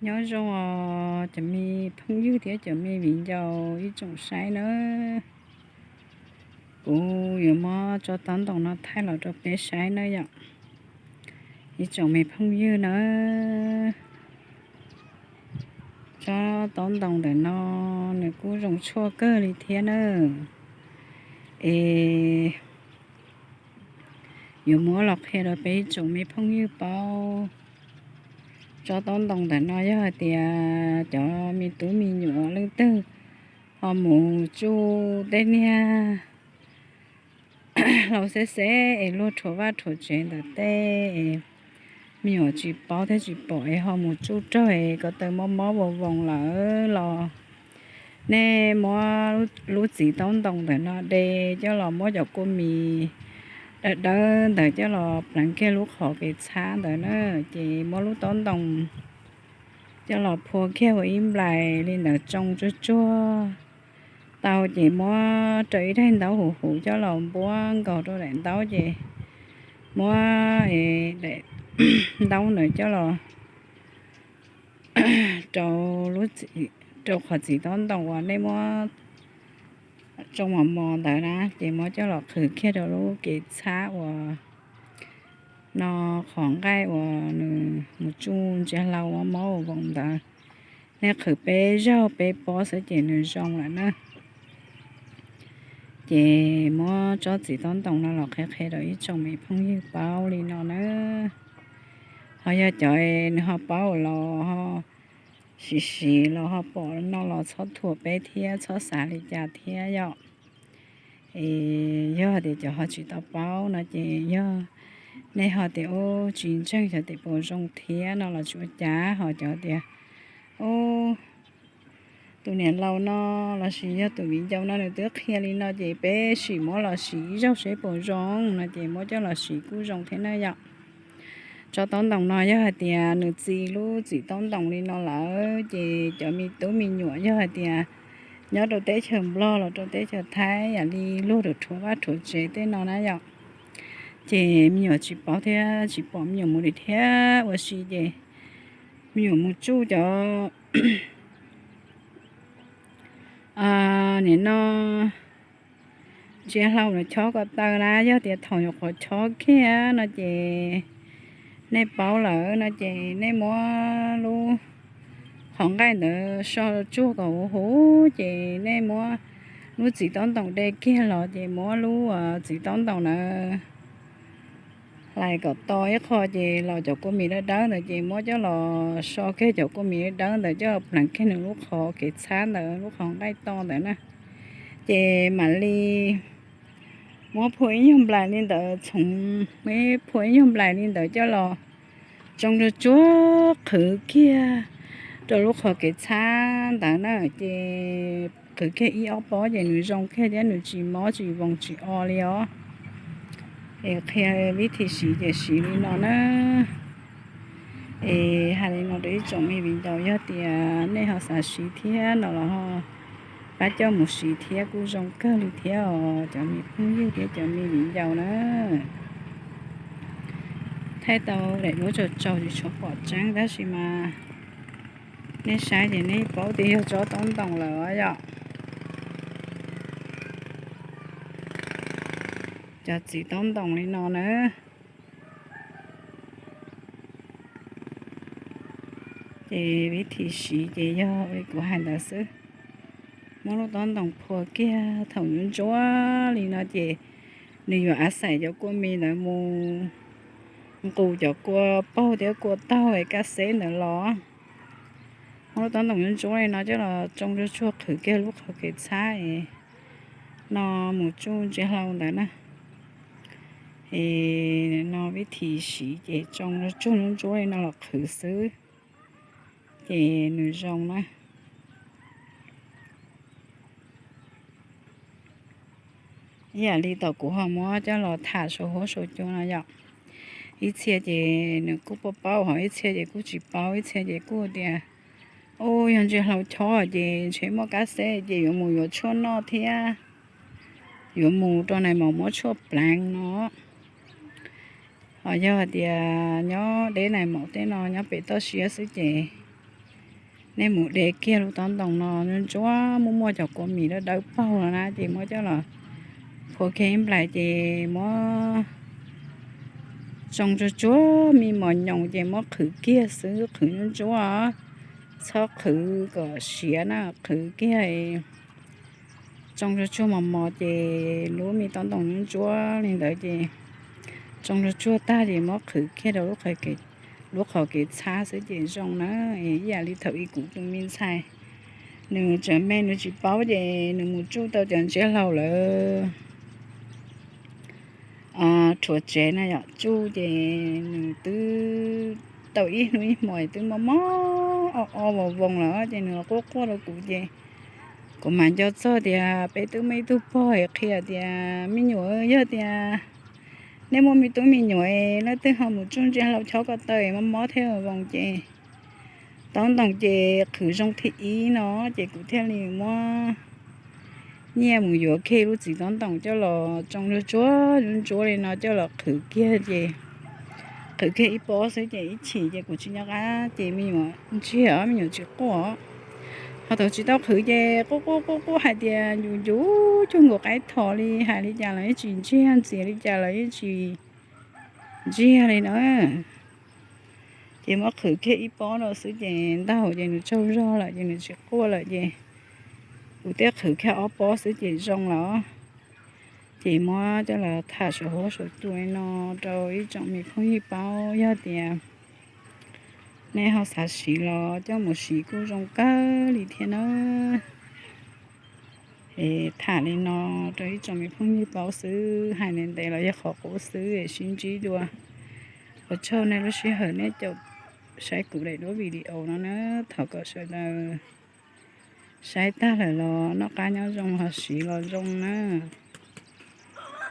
Nyob zoo os cov me phooj ywg thiab cov me viv ncaus ib tsoom saib nawb. Kuv yuav muab tsob taub ntoos no thaij los rau peb saib nawb yom, ib tsoom me phooj ywg nawb. Tsob taub ntoos ntawm no nws kuj zoo tshuaj kawg li thiab nawb. Es yuav muab los qhia rau peb ib tsoom me phooj ywg paub. Tsob taub ntoos ntawm no yog hais tias cov me tub me nyuam leej twg ho mus tsuj tej niag hlau xeb xeb es luag rhuav vaj rhuav tsev ntawm tej es me nyuam tsis paub thiab tsis pom es ho mus tsuj raug es ko taw mob mob voos voos lawm los nej muab lub txiv taub ntoos ntawm no de coj los muab cov kua mis dawb dawb ntawd coj los pleev kiag lub qhov kev txhab ntawd na, ces muab lub taub ntoos coj los phua kiag ua ib nplais li ntawd tsoo tsuag tsuag tau ces muab rau ib daim ntaub huv huv coj los npuab nkaus rau daim ntaub ces muab daim ntaub ntawd coj los rau, rau qhov txiv taub ntoos uas nej muab tsoo mos mos ntawd na, ces muab coj los qhwv kiag rau lub kev txhab uas no, qhov nqaij uas nws mus tsuj ntsia hlau mob mob voos voos ntawd. Nej qhwv peb zaug peb pob xwb ces nws zoo lawm na. Ces muab tsob txiv taub ntoos no los qhia qhia rau ib tsoom me phooj ywg paub li no na. Ho yog cov nws ho paub los ho siv siv los ho pom no los txhob thuam peb thiab txhob xav li cas thiab yom. Es yog tias cov ho tsis tau paub no ces yog nej ho tias ub tsis ntseeg xyov tes puas zoo thiab no los tsis ua cas, ho cov tias ub tus niam laus no lossis yog tus viv ncaus no nws twb qhia li no ces peb sim muab los siv ib zaug seb puas zoo no ces muab coj los siv kuj zoo thiab na yom. Tsob taub ntoos no yog hais tias nws txi lub txiv taub ntoos li no lawm ces cov me tub me nyuam yog hais tias nyob rau teb chaws Nplog los rau teb chaws Thaib yam li luag rhuav vaj rhuav tsev tej no na yom, ces me nyuam tsis paub thiab tsis pom me nyuam mus li thiab ua si ces me nyuam mus tsuj cov nim no ntsia hlau no chob ko taw na, yog tias thaum nyuam qhuav chob kiag no ces nej paub lawm no ces nej muab lub qhov nqaij ntawd so tsuag kom huv huv ces nej muab lub txiv taub ntoos de kiag los ces muab lub txiv taub ntoos ntawd hlais kom to ib qho ces los cov kua mis dawb dawb ntawd ces muab coj los so kiag cov kua mis dawb dawb ntawd coj los pleev kiag nws lub qhov kev txhab ntawd lub qhov nqaij to ntawd na. Ces mam li muab phua ib nyuag nplais li ntawd txhoov, phua ib nyuag nplais li ntawd coj los tsoo tsuag tsuag qhwv kiag rau lub qhov kev txhab ntawd na. Ces qhwv kiag ib ob pob ces nws zoo kiag thiab nws tsis mob tsis voos tsis o li os. Es qhia vib thim siv ces siv li no na. Es hais li no rau ib tsoom me viv ncaus yog tias nej ho xav siv thiab no los ho pab coj mus siv thiab kuj zoo kawg li thiab os cov me phooj ywg thiab cov me viv ncaus na. Thaij tau daim duab tsaus tsaus tsis tshua pom tseeb tab sis mas nej saib ces nej paub tias yog tsob taub ntoos lawm yom. Cov txiv taub ntoos li no na. Ces vib thim siv ces yog li kuv hais ntawd xwb. Muab lub taub ntoos phua kiag thaum ntsuab ntsuab li no ces nws yuav a xais cov kua mis ntawd mus nqus cov kua paug thiab kua taug es kaj xeb ntawd los. Muab lub taub ntoos ntsuab ntsuab li no coj los tsoo tsuag tsuag qhwv kiag lub qhov kev txhab es no mus tsuj ntsia hlau ntawd na. Es no vib thim siv ces tsoo tsuag ntsuab ntsuab li no los qhwv xwb ces nws zoo na. Ib yam li tom kuv ho muab coj los tham saum huab saum cua no yom. Ib txhia ces nws kuj paub paub ho ib txhia ces kuj tsis paub, ib txhia ces kuj tias ub yog ntsia hlau chob ces ntshe muaj kab xeb ces yuav mus yuav tshuaj noj thiab yuav mus rau nais maum muab tshuaj pleev no. Ho yog hais tias nyob deb nais maum tej no nyob pem toj siab xwb ces Nej mus de kiag lub tob ntoos no ntsuab ntsuab, muaj muaj cov kua mis dawb dawb paug no na, ces muab coj los phua kiag ib nplais ces muab tsoo tsuag tsuag me mos nyoos ces muab qhwv kiag xwb, qhwv ntsuab ntsuab, txhob qhwv kom siav na, qhwv kiag tsoo tsuag tsuag mos mos ces lub me tob ntoos ntsuab ntsuab li ntawd ces tsoo tsuag tsuag tag ces muab qhwv kiag rau lub qhov kev txhab xwb ces zoo na. Ib yam li thaum ub kuv tus me ntxhais, nws tseem me nws tsis paub ces nws mus tsuj tau cov ntsiab laus lawv rhuav tsev na yom, tsuj ces nws twb tau ib hnub ib hmos twb mob mob o o voos voos lawm ces nws los quaj quaj rau kuv ces kuv mam nco txog tias peb twb muaj ib tug pog es qhia tias me nyuam, yog tias nej muaj me tub me nyuam leej twg ho mus tsuj ntsiab laus chob ko taw mob mob thiab voos ces tob ntoos ces qhwv zoo thib ib no, ces kuv thiaj li muab nyiaj mus yuav kiag lub txiv tob ntoos coj los tsoo tsuag tsuag ntsuab ntsuab li no coj los qhwv kiag ces qhwv kiag ib pob xwb ces ib chim ces kuv tsis nco qab ces me nyuam ntsiag, me nyuam tsis quaj. Ho thaum tsis tau qhwv ces quaj quaj quaj quaj hais tias ncu ncu cuag nkaus qaib thos li, hais li cas los yeej tsis ntsiag, ntxias li cas los yeej tsis ntsiag li na. Ces muab qhwv kiag ib pob no xwb ces ntaug ces nws tsaug zog lawm ces nws tsis quaj lawm ces kuv thiaj qhwv kiag ob pob xwb ces zoo lawm. Ces muab coj los tham saum huab saum cua no rau ib tsoom me phooj ywg paub, yog tias nej ho xav siv los coj mus siv kuj zoo kawg li thiab na. Es tham li no rau ib tsoom me phooj ywg paub xwb, hais ntev ntev los yog qhov qub xwb, sib ntsib dua. Ua tsaug nej lub sij hawm nej caum saib kuv daim duab video no na, thov kom sawv daws saib tag lawm los noj qab nyob zoo, ho siv los zoo na.